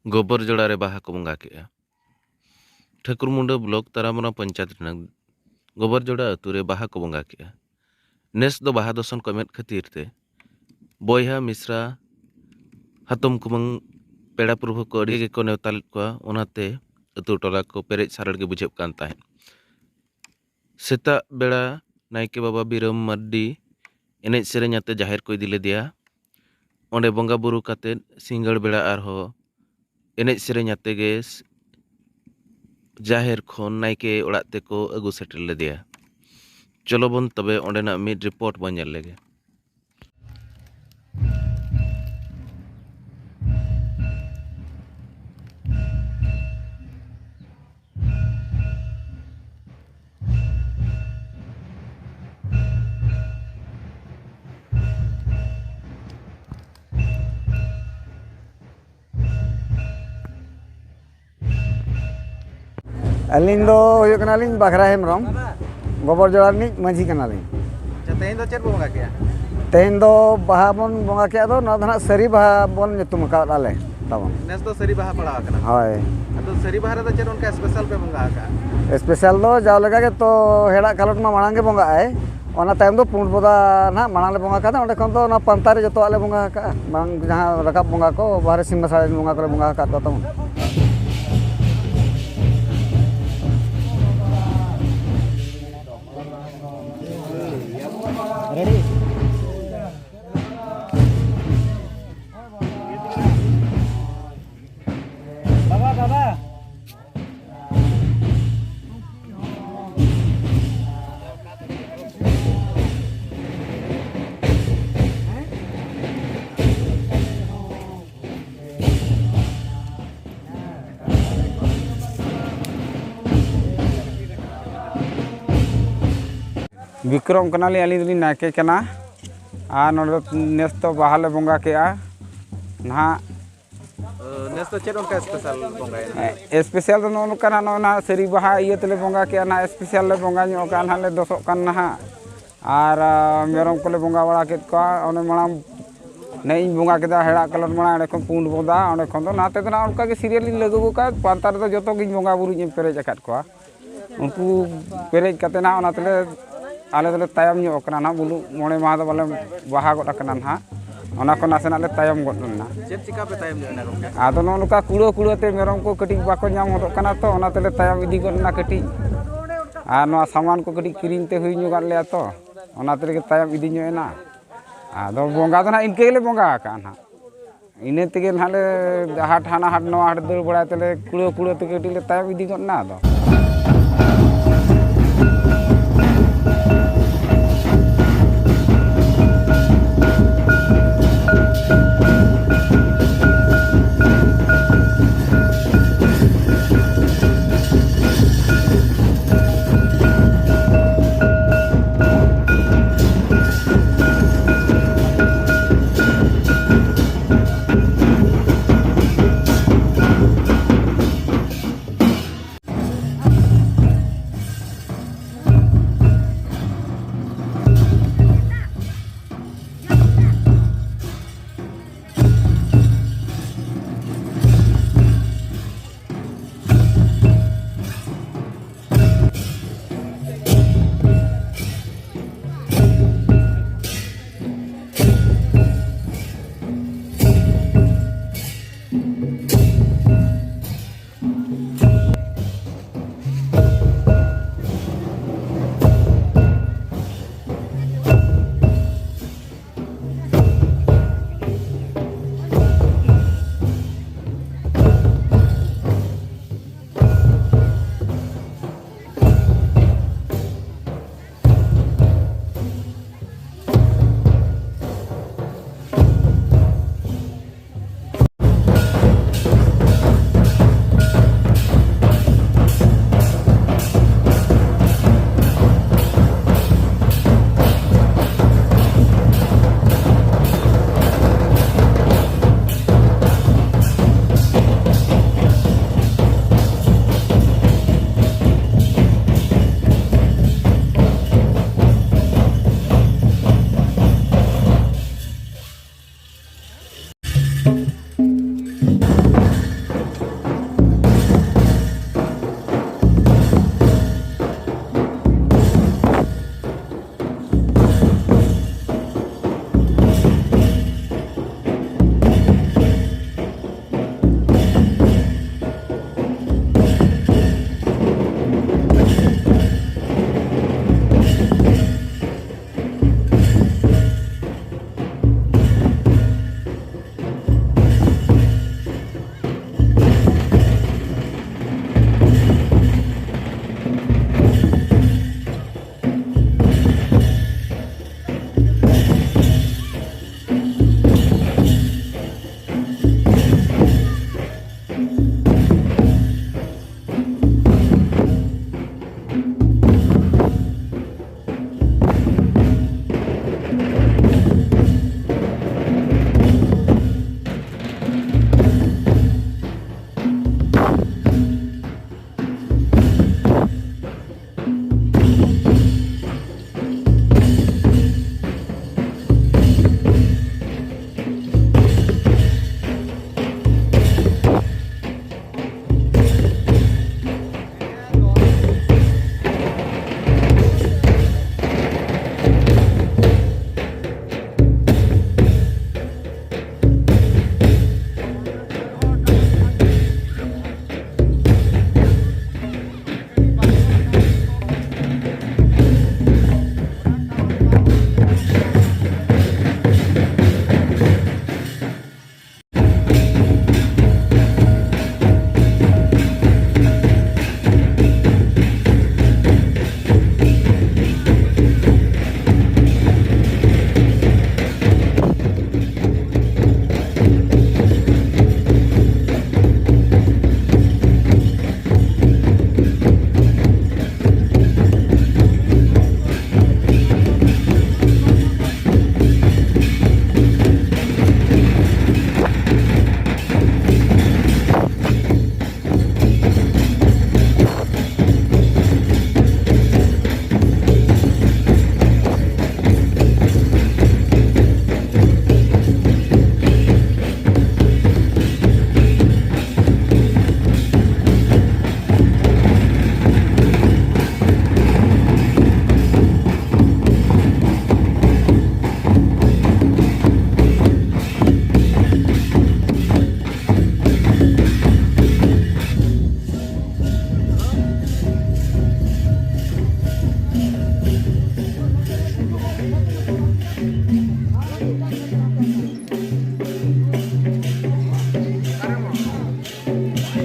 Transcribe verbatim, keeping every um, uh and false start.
ᱜᱚᱵᱚᱨ ᱡᱚᱲᱟ ᱨᱮ ᱵᱟᱦᱟ ᱠᱚ ᱵᱚᱸᱜᱟ ᱠᱮᱜᱼᱟ᱾ ᱴᱷᱟᱹᱠᱩᱨᱢᱩᱸᱰᱟᱹ ᱵᱞᱚᱠ ᱛᱟᱨᱟᱢᱚᱱᱟ ᱯᱚᱧᱪᱟᱭᱮᱛ ᱨᱮᱱᱟᱜ ᱜᱚᱵᱚᱨ ᱡᱚᱲᱟ ᱟᱹᱛᱩ ᱨᱮ ᱵᱟᱦᱟ ᱠᱚ ᱵᱚᱸᱜᱟ ᱠᱮᱜᱼᱟ᱾ ᱱᱮᱥ ᱫᱚ ᱵᱟᱦᱟ ᱫᱚᱥᱚᱱ ᱠᱚ ᱮᱢᱮᱫ ᱠᱷᱟᱹᱛᱤᱨ ᱛᱮ ᱵᱚᱭᱦᱟ ᱢᱤᱥᱨᱟ, ᱦᱟᱛᱚᱢ ᱠᱩᱢᱟᱹᱝ, ᱯᱮᱲᱟ ᱯᱨᱚᱵᱷᱩ ᱠᱚ ᱟᱹᱰᱤ ᱜᱮᱠᱚ ᱱᱮᱣᱛᱟ ᱞᱮᱫ ᱠᱚᱣᱟ᱾ ᱚᱱᱟᱛᱮ ᱟᱹᱛᱩ ᱴᱚᱞᱟ ᱠᱚ ᱯᱮᱨᱮᱡ ᱥᱟᱨᱮᱲ ᱜᱮ ᱵᱩᱡᱷᱟᱹᱜ ᱠᱟᱱ ᱛᱟᱦᱮᱸᱫ᱾ ᱥᱮᱛᱟᱜ ᱵᱮᱲᱟ ᱱᱟᱭᱠᱮ ᱵᱟᱵᱟ ᱵᱤᱨᱟᱹᱢ ᱢᱟᱨᱰᱤ ᱮᱱᱮᱡ ᱥᱮᱨᱮᱧ ᱟᱛᱮ ᱡᱟᱦᱮᱨ ᱠᱚ ᱤᱫᱤ ᱞᱮᱫᱮᱭᱟ᱾ ᱚᱸᱰᱮ ᱵᱚᱸᱜᱟ ᱵᱩᱨᱩ ᱠᱟᱛᱮᱫ ᱥᱤᱸᱜᱟᱹᱲ ᱵᱮᱲᱟ ᱟᱨᱦᱚᱸ ᱮᱱᱮᱡ ᱥᱮᱨᱮᱧ ᱟᱛᱮ ᱜᱮ ᱡᱟᱦᱮᱨ ᱠᱷᱚᱱ ᱱᱟᱭᱠᱮ ᱚᱲᱟᱜ ᱛᱮᱠᱚ ᱟᱹᱜᱩ ᱥᱮᱴᱮᱨ ᱞᱮᱫᱮᱭᱟ᱾ ᱪᱚᱞᱚ ᱵᱚᱱ ᱛᱚᱵᱮ ᱚᱸᱰᱮᱱᱟᱜ ᱢᱤᱫ ᱨᱤᱯᱳᱨᱴ ᱵᱚᱱ ᱧᱮᱞ ᱞᱮᱜᱮ᱾ ᱟᱹᱞᱤᱧ ᱫᱚ ᱦᱩᱭᱩᱜ ᱠᱟᱱᱟᱞᱤᱧ ᱵᱟᱜᱷᱨᱟ ᱦᱮᱢᱵᱨᱚᱢ, ᱜᱚᱵᱚᱨ ᱡᱚᱲᱟ ᱨᱤᱱᱤᱡ ᱢᱟᱹᱡᱷᱤ ᱠᱟᱱᱟᱞᱤᱧ᱾ ᱟᱪᱪᱷᱟ, ᱛᱮᱦᱮᱧ ᱫᱚ ᱪᱮᱫ ᱵᱚ ᱵᱚᱸᱜᱟ ᱠᱮᱜᱼᱟ? ᱛᱮᱦᱮᱧ ᱫᱚ ᱵᱟᱦᱟ ᱵᱚᱱ ᱵᱚᱸᱜᱟ ᱠᱮᱜᱼᱟ, ᱫᱚ ᱱᱚᱣᱟ ᱫᱚ ᱱᱟᱦᱟᱜ ᱥᱟᱹᱨᱤ ᱵᱟᱦᱟ ᱵᱚᱱ ᱧᱩᱛᱩᱢ ᱟᱠᱟᱫ ᱟᱞᱮ ᱛᱟᱵᱚᱱ᱾ ᱱᱮᱥ ᱫᱚ ᱥᱟᱹᱨᱤ ᱵᱟᱦᱟ ᱯᱟᱲᱟᱣ ᱟᱠᱟᱱᱟ᱾ ᱦᱳᱭ᱾ ᱟᱫᱚ ᱥᱟᱹᱨᱤ ᱵᱟᱦᱟ ᱨᱮᱫᱚ ᱪᱮᱫ ᱚᱱᱠᱟ ᱥᱯᱮᱥᱟᱞ ᱯᱮ ᱵᱚᱸᱜᱟ ᱟᱠᱟᱜᱼᱟ? ᱥᱯᱮᱥᱟᱞ ᱫᱚ ᱡᱟᱣ ᱞᱮᱠᱟ ᱜᱮ ᱛᱚ ᱦᱮᱲᱟᱜ ᱠᱟᱞᱚᱴ ᱢᱟ ᱢᱟᱲᱟᱝ ᱜᱮ ᱵᱚᱸᱜᱟᱜ ᱟᱭ, ᱚᱱᱟ ᱛᱟᱭᱚᱢ ᱫᱚ ᱯᱩᱸᱰ ᱵᱚᱫᱟ ᱱᱟᱦᱟᱜ ᱢᱟᱲᱟᱝ ᱞᱮ ᱵᱚᱸᱜᱟ ᱠᱟᱫᱟ, ᱚᱸᱰᱮ ᱠᱷᱚᱱ ᱫᱚ ᱚᱱᱟ ᱯᱟᱱᱛᱟ ᱨᱮ ᱡᱚᱛᱚᱣᱟᱜ ᱞᱮ ᱵᱚᱸᱜᱟ ᱟᱠᱟᱜᱼᱟ᱾ ᱢᱟᱲᱟᱝ ᱡᱟᱦᱟᱸ ᱨᱟᱠᱟᱵ ᱵᱚᱸᱜᱟ ᱠᱚ, ᱵᱟᱦᱨᱮ ᱥᱤᱢ ᱵᱟᱥᱟᱲ ᱨᱮᱱ ᱵᱚᱸᱜᱟ ᱠᱚᱞᱮ ᱵᱚᱸᱜᱟ ᱟᱠᱟᱫ ᱠᱚᱣᱟ ᱛᱟᱵᱚᱱ᱾ ᱵᱟᱵᱟ, ᱵᱟᱵᱟ᱾ ᱵᱤᱠᱨᱚᱢ ᱠᱟᱱᱟᱞᱤᱧ, ᱟᱹᱞᱤᱧ ᱫᱚᱞᱤᱧ ᱱᱟᱭᱠᱮ ᱠᱟᱱᱟ᱾ ᱟᱨ ᱱᱚᱰᱮ ᱫᱚ ᱱᱮᱥ ᱫᱚ ᱵᱟᱦᱟ ᱞᱮ ᱵᱚᱸᱜᱟ ᱠᱮᱜᱼᱟ ᱱᱟᱦᱟᱜ᱾ ᱱᱮᱥ ᱫᱚ ᱪᱮᱫ ᱚᱱᱠᱟ ᱥᱯᱮᱥᱟᱞ ᱵᱚᱸᱜᱟᱭᱮᱱᱟ? ᱮ, ᱥᱯᱮᱥᱟᱞ ᱫᱚ ᱱᱚᱜᱼᱚ ᱱᱚᱝᱠᱟ ᱱᱟᱜ, ᱱᱚᱜᱼᱚ ᱱᱟ ᱥᱟᱹᱨᱤ ᱵᱟᱦᱟ ᱤᱭᱟᱹ ᱛᱮᱞᱮ ᱵᱚᱸᱜᱟ ᱠᱮᱜᱼᱟ ᱱᱟᱦᱟᱜ, ᱥᱯᱮᱥᱟᱞ ᱞᱮ ᱵᱚᱸᱜᱟ ᱧᱚᱜ ᱠᱟᱜᱼᱟ ᱱᱟᱦᱟᱜ, ᱞᱮ ᱫᱚᱥᱚᱜ ᱠᱟᱱ ᱱᱟᱦᱟᱜ᱾ ᱟᱨ, ᱟ, ᱢᱮᱨᱚᱢ ᱠᱚᱞᱮ ᱵᱚᱸᱜᱟ ᱵᱟᱲᱟ ᱠᱮᱫ ᱠᱚᱣᱟ᱾ ᱚᱱᱮ ᱢᱟᱲᱟᱝ ᱱᱮ ᱤᱧ ᱵᱚᱸᱜᱟ ᱠᱮᱫᱟ ᱦᱮᱲᱟᱜ ᱠᱟᱞᱚᱴ ᱢᱟᱲᱟᱝ, ᱚᱸᱰᱮ ᱠᱷᱚᱱ ᱯᱩᱸᱰ ᱵᱚᱫᱟ, ᱚᱸᱰᱮ ᱠᱷᱚᱱ ᱫᱚ ᱱᱟᱛᱮ ᱫᱚ ᱱᱟᱜ ᱚᱱᱠᱟ ᱜᱮ ᱥᱤᱨᱤᱭᱟᱞ ᱤᱧ ᱞᱟᱹᱜᱩ ᱟᱠᱟᱫ᱾ ᱯᱟᱱᱛᱟ ᱨᱮᱫᱚ ᱡᱚᱛᱚ ᱜᱤᱧ ᱵᱚᱸᱜᱟ ᱵᱩᱨᱩᱧ ᱯᱮᱨᱮᱡ ᱟᱠᱟᱫ ᱠᱚᱣᱟ᱾ ᱩᱱᱠᱩ ᱯᱮᱨᱮᱡ ᱠᱟᱛᱮ ᱱᱟᱜ ᱚᱱᱟ ᱛᱮᱞᱮ, ᱟᱞᱮ ᱫᱚᱞᱮ ᱛᱟᱭᱚᱢ ᱧᱚᱜ ᱟᱠᱟᱱᱟ ᱱᱟᱜ, ᱢᱩᱞᱩᱜ ᱢᱚᱬᱮ ᱢᱟᱦᱟ ᱫᱚ ᱵᱟᱞᱮ ᱵᱟᱦᱟ ᱜᱚᱫ ᱟᱠᱟᱱᱟ ᱱᱟᱜ, ᱚᱱᱟ ᱠᱷᱚᱱ ᱱᱟᱥᱮᱱᱟᱜ ᱞᱮ ᱛᱟᱭᱚᱢ ᱜᱚᱫ ᱞᱮᱱᱟ᱾ ᱪᱮᱫ ᱪᱤᱠᱟ ᱯᱮ ᱛᱟᱭᱚᱢ ᱧᱚᱜ ᱮᱱᱟ ᱜᱚᱢᱠᱮ? ᱟᱫᱚ ᱱᱚᱜᱼᱚ ᱱᱚᱝᱠᱟ ᱠᱩᱲᱟᱹ ᱠᱩᱲᱟᱹ ᱛᱮ ᱢᱮᱨᱚᱢ ᱠᱚ ᱠᱟᱹᱴᱤᱡ ᱵᱟᱠᱚ ᱧᱟᱢ ᱦᱚᱫᱚᱜ ᱠᱟᱱᱟ ᱛᱚ, ᱚᱱᱟ ᱛᱮᱞᱮ ᱛᱟᱭᱚᱢ ᱤᱫᱤ ᱜᱚᱫ ᱮᱱᱟ ᱠᱟᱹᱴᱤᱡ᱾ ᱟᱨ ᱱᱚᱣᱟ ᱥᱟᱢᱟᱱ ᱠᱚ ᱠᱟᱹᱴᱤᱡ ᱠᱤᱨᱤᱧ ᱛᱮ ᱦᱩᱭ ᱧᱚᱜᱟᱫ ᱞᱮᱭᱟ ᱛᱚ, ᱚᱱᱟ ᱛᱮᱜᱮ ᱛᱟᱭᱚᱢ ᱤᱫᱤ ᱧᱚᱜ ᱮᱱᱟ᱾ ᱟᱫᱚ ᱵᱚᱸᱜᱟ ᱫᱚ ᱱᱟᱜ ᱤᱱᱠᱟᱹ ᱜᱮᱞᱮ ᱵᱚᱸᱜᱟ ᱟᱠᱟᱜᱼᱟ ᱱᱟᱜ᱾ ᱤᱱᱟᱹ ᱛᱮᱜᱮ ᱱᱟᱦᱟᱜ ᱞᱮ ᱦᱟᱴ ᱦᱟᱱᱟ ᱦᱟᱴ ᱱᱚᱣᱟ ᱦᱟᱴ ᱫᱟᱹᱲ ᱵᱟᱲᱟᱭ ᱛᱮᱞᱮ ᱠᱩᱲᱟᱹ ᱠᱩᱲᱟᱹ ᱛᱮ ᱠᱟᱹᱴᱤᱡ ᱞᱮ ᱛᱟᱭᱚᱢ ᱤᱫᱤ ᱜᱚᱫ ᱮᱱᱟ ᱟᱫᱚ᱾